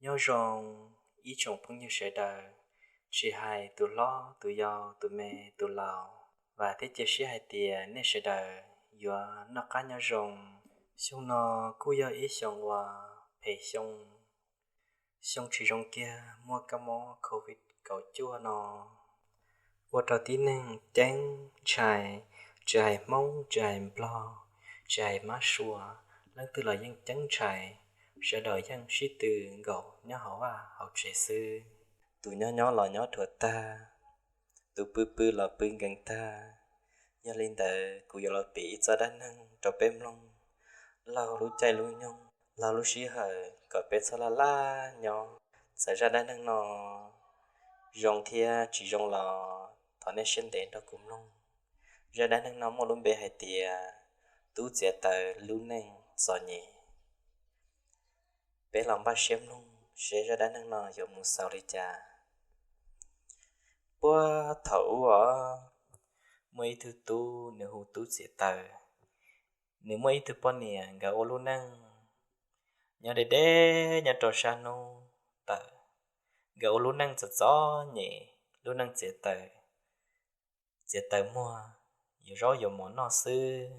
Nyob zoo ib tsoom phooj ywg sawv daws, tsis hais tus hlob tus yau tus me tus laus, vam thiab cia siab hais tias nej sawv daws yuav noj qab nyob zoo. Xyoo no kuj yog ib xyoo uas phem xyoo, xyoo tsis zoo kiag muaj kab mob covid kaum cuaj no ua rau tib neeg ceeb ntshai, tsis hais Hmoob tsis hais Nplog, tsis hais Mab Sua, leej twg los yeej ceeb ntshai, sawv daws yeej sib tw nkaum nyob hauv vaj hauv tsev xwb. Tus nyob nyob los nyob dhuav tag, tus pw pw los pw nkees tag. Yog li ntawd kuv yuav los piav ib txoj dab neeg rau peb mloog laug lub caij lub nyoog, laug lub sij hawm kom peb txhob laj laj nyob. Txawm zaj dab neeg no zoo thiab tsis zoo los thov nej siab ntev nrog kuv mloog. Zaj dab neeg no muaj lub npe hais tias Tub Txiav Taws lub neej txom nyem. Peb los npaj siab mloog seb zaj dab neeg no yuav mus xaus li cas. Puag thaum ub os, muaj ib tug tub nws hu Tub Txiav Taws. Nws muaj ib tug poj niam, nkawd ua lub neej nyob deb deb nyob rau sab hnub tawm. Nkawd ua lub neej txom txom nyem, lub neej txiav taws, txiav taws muag, yuav zaub yuav mov noj xwb.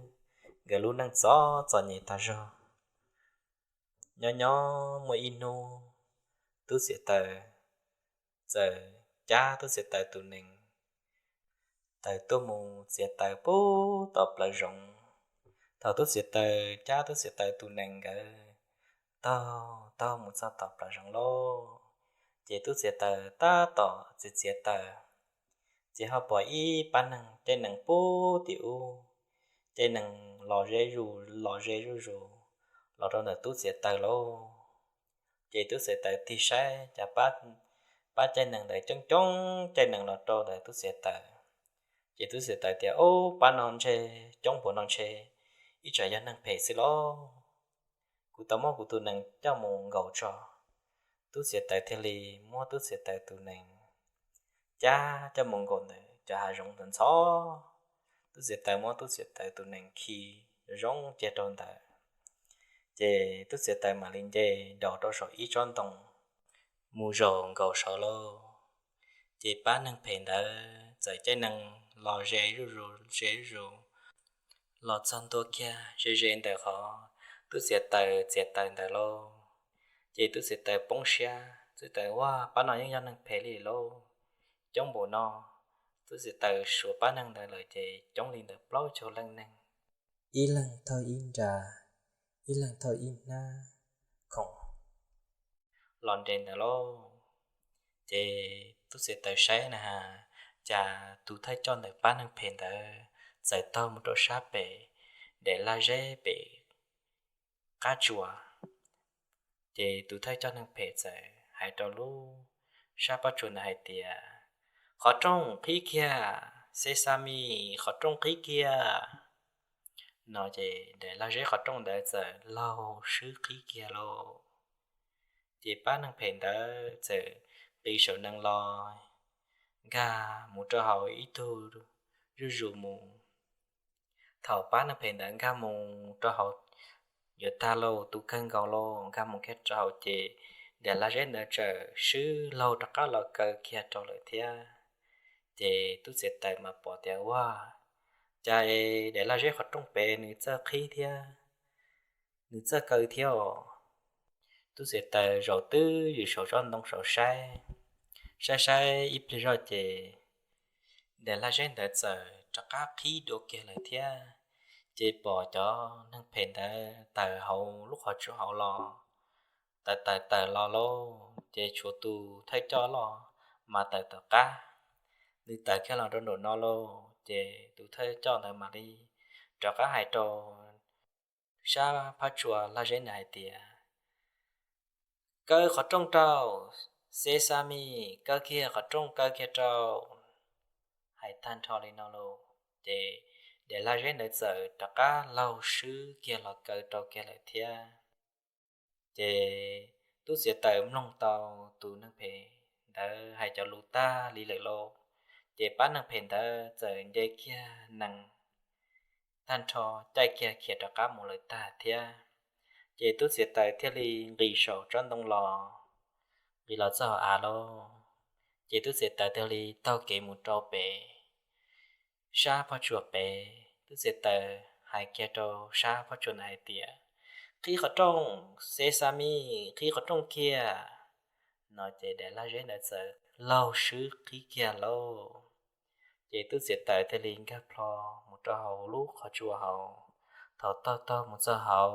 Nkawd lub neej txom txom nyem tag zog. Nyob nyob muaj ib hnub, Tub Txiav Taws txawm cab Tub Txiav Taws tus nees taws tuaj mus txiav taws puag tom plawv zoov. Thaum Tub Txiav Taws cab Tub Txiav Taws tus nees nkawd taug taug mus txog tom plawv zoov lauj, ces Tub Txiav Taws tab tom txiav txiav taws, ces ho pom ib pab neeg caij nees puag tim ub, caij nees los ze zuj los ze zuj zus los rau ntawm Tub Txiav Taws lauj. Ces Tub Txiav Taws tig saib cas pab caij nees ntawd coob coob caij nees los rau ntawm Tub Txiav Taws. Ces Tub Txiav Taws tias, Ub, pab no ntshe coob npaum no ntshe ib tsam yog neeg phem xwb lauj. Kuv tau muab kuv tus nees coj mus nkaum tso. Tub Txiav Taws thiaj li muab Tub Txiav Taws tus nees cab coj mus nkaum ntawm cov hav zoov ntxhov ntxhov. Tub Txiav Taws muab Tub Txiav Taws tus nees khi zoo cia rau ntawd, ces Tub Txiav Taws mam li nce nraum rau saum ib tsob ntoo mus zaum nkaum saud lauj. Ces pab neeg phem ntawd txawm caij nees los ze zuj zus ze zuj zus, los txog ntua kiag ze ze ntawm qhov Tub Txiav Taws txiav taws ntawd lauj. Ces Tub Txiav Taws poob siab, Tub Txiav Taws, Ua, pab no yeej yog neeg phem li lauj, coob npaum no. Tub Txiav Taws suav pab neeg ntawd lawm ces coob li ntawm plaub caug leej neeg, ib leeg thauj ib nra, ib leeg thauj ib hnab khoom los nres ntawd lauj. Ces Tub Txiav Taws saib na has, cas tus thawj coj ntawm pab neeg phem ntawd txawm taug mus rau sab pem daim laj zeb pem qab tsua. Ces tus thawj coj neeg phem txawm hais rau lub sab pob tsuas ntawd hais tias, Qhov rooj qhib kiag, Xes Xas Mis, qhov rooj qhib kiag. No ces daim laj zeb qhov rooj ntawd txawm laug swb qhib kiag lauj. Ces pab neeg phem ntawd txawm nqis saum nees los nkag mus rau hauv ib tug zuj zus mus. Thaum pab neeg phem ntawd nkag mus rau hauv yuav tag lauj, tu kawg nkaus lauj, nkag mus kiag rau hauv ces daim laj zeb ntawd txawm swb laug rov qab los kaw kiag rau lawm thiab. Ces Tub Txiav Taws mas pom tias, Ua, cas es daim laj zeb qhov rooj pem nws txawj qhib thiab, nws txawj kaw thiab os. Tub Txiav Taws zaum twj ywm saum tsob ntoo saud saib, saib saib ib pliag zoj ces daim laj zeb ntawd txawm rov qab qhib dua kiag lawm thiab. Ces pom cov neeg phem ntawd tawm hauv lub qhov tsua hauv los, tawm tawm tawm los lauj, ces tshuav tus thawj coj los mas tawm tom qab. Nws tawm kiag los rau nraum no lauj, ces tus thawj coj ntawd mam li rov qab hais rau sab phab tsua laj zeb ntawd hais tias, Kaw qhov rooj rau, Xes Xas Mis, kaw kiag qhov rooj, kaw kiag rau. Hais tag nrho li no lauj, ces daim laj zeb ntawd txawm rov qab laug swb kiag los kaw rau kiag lawm thiab. Ces Tub Txiav Taws mloog tau tus neeg phem ntawd hais cov lus tag li lawm lauj, ces pab neeg phem ntawd txawm nce kiag nees tag nrho, caij kiag khiav rov qab mus lawm tag thiab. Ces Tub Txiav Taws thiaj li nqis saum tsob ntoo los, Ces los txog hauv av lauj, ces tub txiav taws thiaj li taug kev mus rau pem sab pob tsuas pem. Tub txiav taws hais kiag rau sab pob tsuas ntawd hais tias, Qhib qhov rooj, Xes Xas Mis, qhib qhov rooj kiag. No ces daim lag zeb ntawd txawm laug swb qhib kiag lauj. Ces tub txiav taws thiaj li nkag plho mus rau hauv lub qhov tsua hauv. Thaum taug taug mus txog hauv,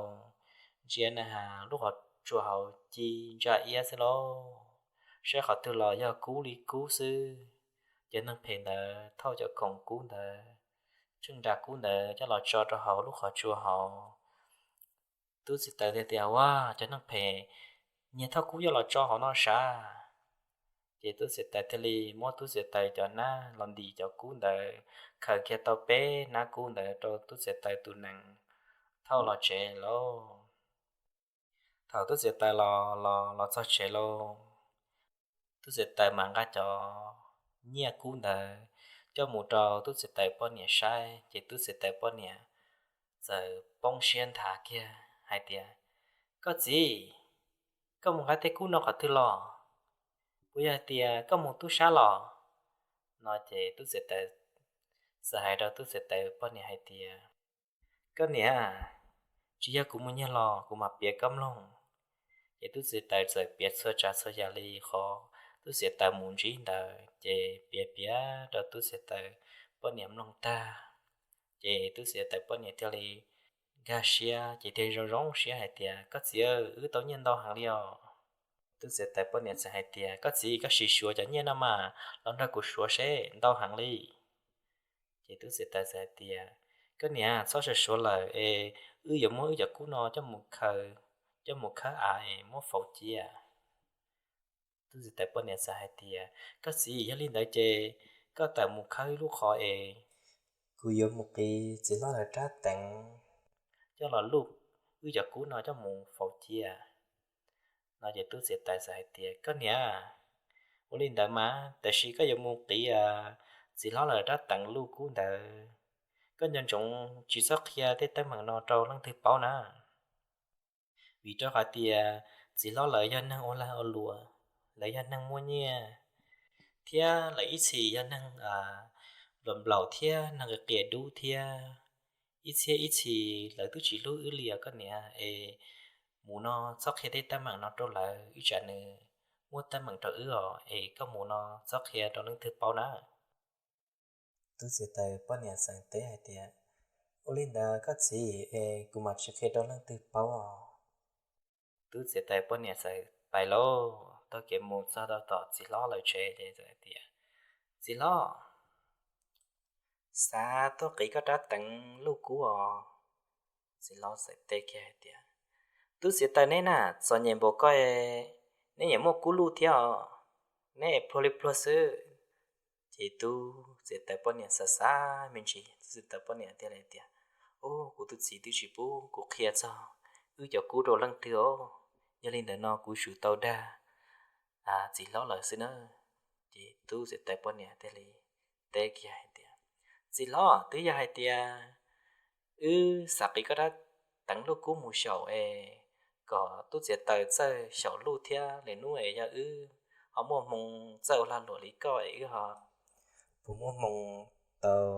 ntsia na has lub qhov tsua hauv ci ntsa iab xwb lauj. Saib qhov twg los yog kub li kub xwb. Cov neeg phem ntawd thauj cov khoom kub ntawd, tsheej nra kub ntawd coj los tso rau hauv lub qhov tsua hauv. Tub txiav taws thiaj tias, Ua, cov neeg phem nyiag thauj kub coj los tso hauv no sav. Ces tub txiav taws thiaj li muab tub txiav taws cov nab los ntim cov kub ntawd, khaws kiag tau peb nab kub ntawd rau tub txiav taws tus nees thauj los tsev lauj. Thaum tub txiav taws los los los txog tsev lauj, tub txiav taws mam nqa cov nyiaj kub ntawd coj mus rau tub txiav taws poj niam saib. Ces tub txiav taws poj niam txawm poob siab nthav kiag hais tias, Koj txiv, koj mus nqa tej kub no qhov twg los? Puas yog hais tias koj mus tub sab los? No ces tub txiav taws txawm hais rau tub txiav taws poj niam hais tias, Koj niam, tsis yog kuv mus nyiag los, kuv mam piav koj mloog. Ces tub txiav taws txawm piav txhua tsav txhua yam li qhov tub txiav taws mus ntsib ntawd, ces piav piav rau tub txiav taws poj niam mloog tag. Ces tub txiav taws poj niam thiaj li nkag siab, ces thiaj zoo zoo siab hais tias, Koj txiv, wb tau nyiaj ntau heev li os. Tub txiav taws poj niam txawm hais tias, Koj txiv, koj sim suav cov nyiaj no mas, los nrog kuv suav seb, ntau heev li. Ces tub txiav taws txawm hais tias, Koj niam, txhob suav suav lawm es wb yuav muab wb cov kub no coj mus khaws, coj mus khawb av es muab faus cia. Tub txiav taws poj niam txawm hais tias, Koj txiv, yog li ntawd ces koj tawm mus khawb ib lub qhov es kuv yuav mus qiv txiv hlob lawv rab teev coj los luj wb cov kub no coj mus faus cia. No ces tub txiav taws txawm hais tias, Koj niam, ua li ntawd mas, tiam sis koj yuav mus qiv txiv hlob lawv rab teev luj kub ntawd, koj nco ntsoov tsis txhob qhia tej teeb meem no rau leej twg paub na. Vim rau qhov tias txiv hlob lawv yog neeg ua lag ua luam, lawv yog neeg muaj nyiaj, thiab lawv ib txhis yog neeg nplaum nplaum thiab neeg qias dub thiab. Ib txhiab ib txhis lawv twb tsis hlub wb li os koj niam. Es mus no txhob qhia tej teeb meem no rau lawv, ib tsam nws muaj teeb meem rau wb os, es koj mus no txhob qhia rau leej twg paub na. Tub txiav taws poj niam txawm teb hais tias, Ua li ntawd koj txiv, es kuv mam tsis qhia rau leej twg paub os. Tub txiav taws poj niam txawm pais lauj, taug kev mus txog rau tom txiv hlob lawv tsev ces txawm hais tias, Txiv hlob, xav tuaj qiv koj rab teev luj kub os. Txiv hlob txawm teb kiag hais tias, Tub txiav taws neb na, txom nyem npaum koj, neb yeej muaj kub luj thiab os, neb pluag li pluag xwb. Ces tub txiav taws poj niam xav xav me ntsis, tub txiav taws poj niam thiaj li tias, Ub, kuv tus txiv twb tsis pub kuv qhia txog wb cov kub rau leej twg os, yog li ntawd no kuv tsum tau dag txiv hlob lawv xwb na. Ces tub txiav taws poj niam thiaj li teb kiag hais tias, Txiv hlob, twb yog hais tias wb xav qiv koj rab teev luj kub mus xyaum es kom tub txiav taws txawj xyaum luj thiab, lwm hnub es yog wb ho muaj hmoo txawj ua lag luam li koj es wb ho puas muaj hmoo tau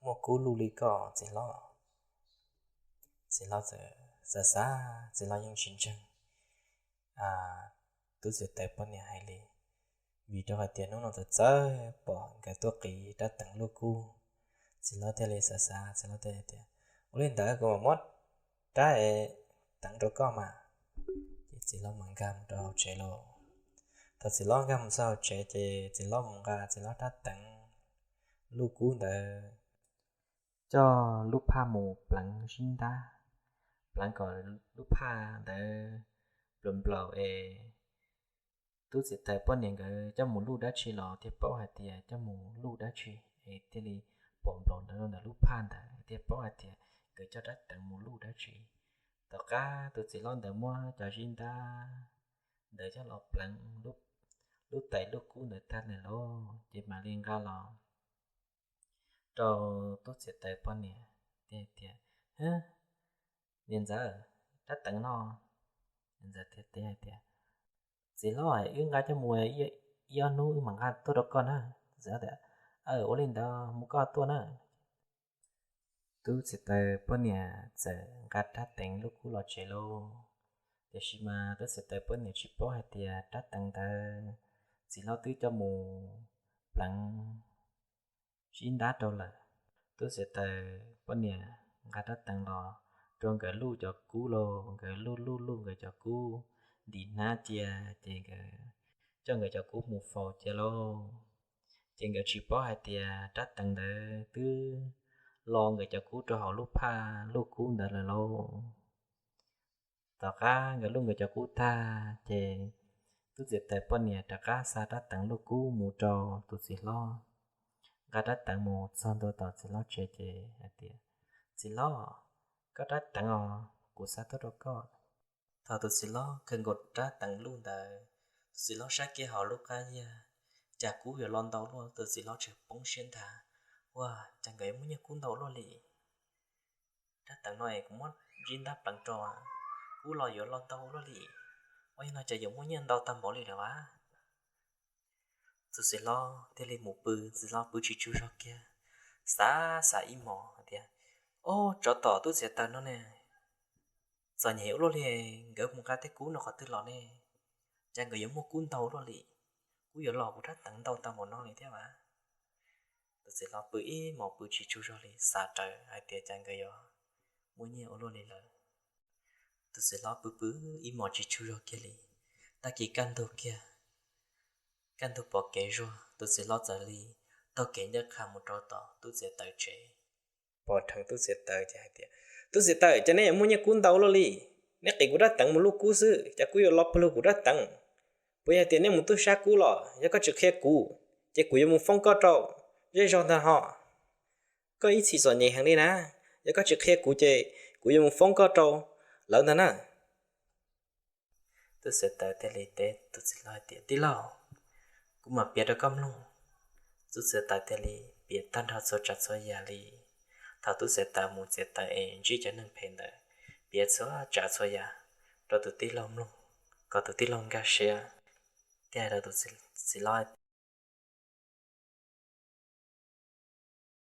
muaj kub luj li koj txiv hlob? Txiv hlob txawm xav xav, txiv hlob yeej tsis ntseeg tub txiav taws poj niam hais li, vim rau hais tias hnub no txawm txawj pom nkawd tuaj qiv rab teev luj kub. Txiv hlob thiaj li xav xav, txiv hlob thiaj li tias, Ua li ntawd kuv mam muab rab es teev rau koj mas. Ces txiv hlob mam nkag mus rau hauv tsev lauj. Thaum txiv hlob nkag mus txog hauv tsev ces txiv hlob mus nqa txiv hlob rab teev luj kub ntawd coj lub phaj mus pleev zib ntab, pleev kom lub phaj ntawd nplaum nplaum es tub txiav taws poj niam nkawd coj mus luj dab tsi los thiaj paub hais tias coj mus luj dab tsi, es thiaj li pom nplaum ntawd rau ntawm lub phaj ntawd thiaj paub hais tias nkawd coj rab teev mus luj dab tsi. Tom qab tus txiv hlob ntawd muab cov zib ntab ntawd coj los pleev lub tais luj kub ntawd tag lawm lauj, ces mam li nqa los rau tub txiav taws poj niam, thiaj tias, Niam ntxawm, rab teev no. Niam ntxawm thiaj teb hais tias, Txiv hlob, wb nqa coj mus ib ob hnub wb mam nqa tuaj rau koj na. Txiv hlob tias, Ua li ntawd mus koj tuaj na. Tub txiav taws poj niam txawm nqa rab teev lub kub los tsev lauj. Tiam sis mas tub txiav taws poj niam tsis paub hais tias rab teev ntawd txiv hlob twb coj mus pleev sib ntab rau lawm. Tub txiav taws poj niam nqa rab teev los rau nkawd luj cov kub lauj, nkawd luj luj luj nkawd cov kub ntim hnab cia, ces nkawd coj nkawd cov kub mus faus cia lauj. Ces nkawd tsis paub hais tias rab teev ntawd twb lo nkawd cov kub rau hauv lub phaj luj kub ntawd lawm lauj. Tom qab nkawd luj nkawd cov kub tag ces tub txiav taws poj niam rov qab xa rab teev luj kub mus rau tus txiv hlob. Nqa rab teev mus txog ntua tom txiv hlob tsev ces hais tias, Txiv hlob, koj rab teev os, kuv xa tuaj rau koj. Thaum tus txiv hlob khaws nkaus rab teev luj ntawd, tus txiv hlob saib kiag hauv lub qab yag, cas kub yuav lo ntau luaj, tus txiv hlob tseem poob siab ntag. Ua cas nkawd yuav muaj nyiaj kub ntau luaj li? Rab teev no es kuv muab ntsib ntab pleev rau, kub los yuav lo ntau luaj li. Ua li no ces yuav muaj nyiaj ntau tag npaum li lawm as. Tus txiv hlob thiaj li mus pw, txiv hlob pw tsis tsaug zog kiag, xav xav ib hmos hais tias, Ob, tsov tom tub txiav taws no ne, txom nyem ua luaj li, nkawd mus nqa tej kub no qhov twg los ne? Cas nkawd yuav muaj kub ntau luaj li, kub yuav lo kuv rab teev ntau tag npaum no li thiab as. Tus txiv hlob pw ib hmos pw tsis tsaug zog li, xav rawv hais tias cas nkawd yuav muaj nyiaj ua luaj li lawm. Tus txiv hlob pw pw ib hmos tsis tsaug zog kiag li, tag kis kaj ntug kiag, kaj ntug pom kev zuag, tus txiv hlob txawm li taug kev ncaj qha mus rau tom tub txiav taws tsev. Pom dheev tub txiav taws ces hais tias, Tub txiav taws, cas neb yuav muaj nyiaj kub ntau luaj li? Neb qiv kuv rab teev mus luj kub xwb, cas kub yuav lo pawg lug kuv rab teev? Puas yog hais tias neb mus tub sab kub los? Yog koj tsis qhia kuv, ces kuv yuav mus foob koj rau zej zog ntag hos. Koj ib txhis txom nyem heev li na, yog koj tsis qhia kuv ces kuv yuav mus foob koj rau lawv ntag na. Tub txiav taws thiaj li teb tus txiv hlob hais tias, Tij laug, kuv mam piav rau koj mloog. Tub txiav taws thiaj li piav tag nrho txhua tsav txhua yam li thaum tub txiav taws mus txiav taws es ntsib cov neeg phem ntawd, piav txhua tsav txhua yam rau tus tij laug mloog, kom tus tij laug nkag siab. Thiaj hais rau tus txiv hlob